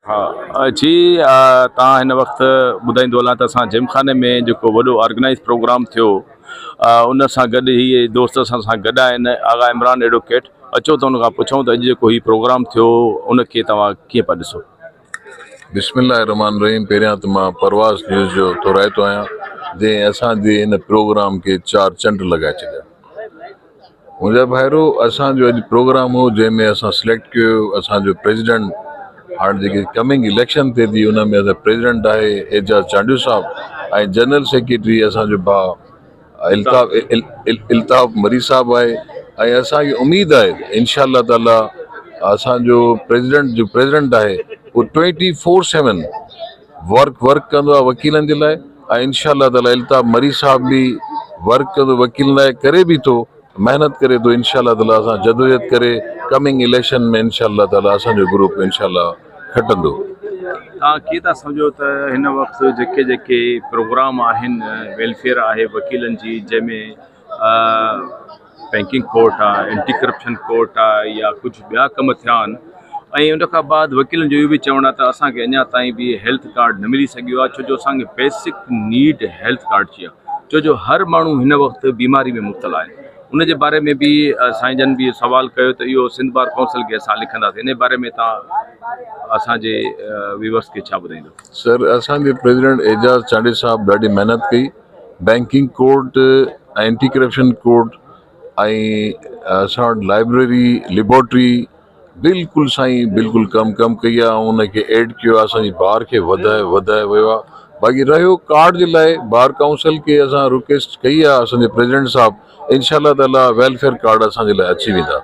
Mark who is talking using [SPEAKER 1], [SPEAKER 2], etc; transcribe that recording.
[SPEAKER 1] ها جي تان هن وقت ٻڌائيندو هلان ته اسان جيمخاني ۾ جيڪو وڏو آرگنائز پروگرام ٿيو ان سان گڏ هي دوست اسان سان گڏ آهن آغا عمران ايڊووڪيٽ اچو ته ان کان پڇون ته اڄ جيڪو هي پروگرام ٿيو ان کي توهان ڪيئن پيا ڏسو.
[SPEAKER 2] بسم الله الرحمٰن الرحيم پهريان ته مان پرواز نيوز جو ٿورائتو آهيان جنهن اسان جي هن پروگرام کي چار چنڊ لڳائي ڇڏيا. منهنجا ڀائرو اسان جو اڄ پروگرام هو جنهن ۾ اسان سليڪٽ ڪيو اسان جو پريزيڊنٽ هاڻ جيڪي ڪمنگ اليڪشن ٿئي ٿي ان ۾ اسان پريزيڊنٽ آهي اعجاز چانڊيو صاحب ۽ جنرل سيڪريٽري اسان جو ڀاء الطاف الطاف مري صاحب آهي ۽ اسان کي اميد آهي انشاء الله تعالي اسان جو پريزيڊنٽ جو پريزيڊنٽ آهي اهو twenty four seven work work ڪندو آهي وڪيلن جي لاء ۽ انشاء الله تعالي الطاف مري صاحب به ورڪ ڪندو وڪيلن لاء ڪري به ٿو محنت ڪري ٿو انشاء الله تعالي اسان جدوجهد ڪري ڪمنگ اليڪشن ۾ انشاء الله تعالي اسان جو گروپ انشاء الله کٽندو.
[SPEAKER 1] توهان ڪيئن ٿا سمجهو ته هن وقت جيڪي جيڪي پروگرام آهن ويلفيئر آهي وڪيلن جي جنهن ۾ بينڪنگ ڪورٽ آ اينٽي ڪرپشن ڪورٽ آ يا ڪجهه ٻيا ڪم ٿيا آهن ۽ ان کان بعد وڪيلن جو اهو به چوڻ آ ته اسان کي اڃا تائين به هيلٿ ڪارڊ نه ملي سگهيو آ ڇو جو اسان کي بيسڪ نيڊ هيلٿ ڪارڊ جي آ ڇو جو هر ماڻهو هن وقت بيماري ۾ مبتلا آهي ان جي باري ۾ به سائين جن به سوال ڪيو ته اهو سنڌ بار ڪائونسل کي اسان لکنداسين ان باري ۾ تان اسان جي ويورس کي ڇا ٻڌائيندو.
[SPEAKER 2] سر اسان جي پريزيڊنٽ اعجاز چانڊيو صاحب ڏاڍي محنت ڪئي banking court ۽ anti corruption court ۽ اسان وٽ لائبريري ليبارٽري بلڪل سائين بلڪل ڪم ڪم ڪئي آهي ۽ ان کي ايڊ ڪيو آهي اسان جي بار کي وڌائي وڌايو ويو آهي باقي رهيو ڪارڊ جي لاء بار ڪائونسل کي اسان رڪويسٽ ڪئي آهي اسان جي پريزيڊنٽ صاحب انشاء الله تعالي ويلفيئر ڪارڊ اسان جي لاء اچي ويندا.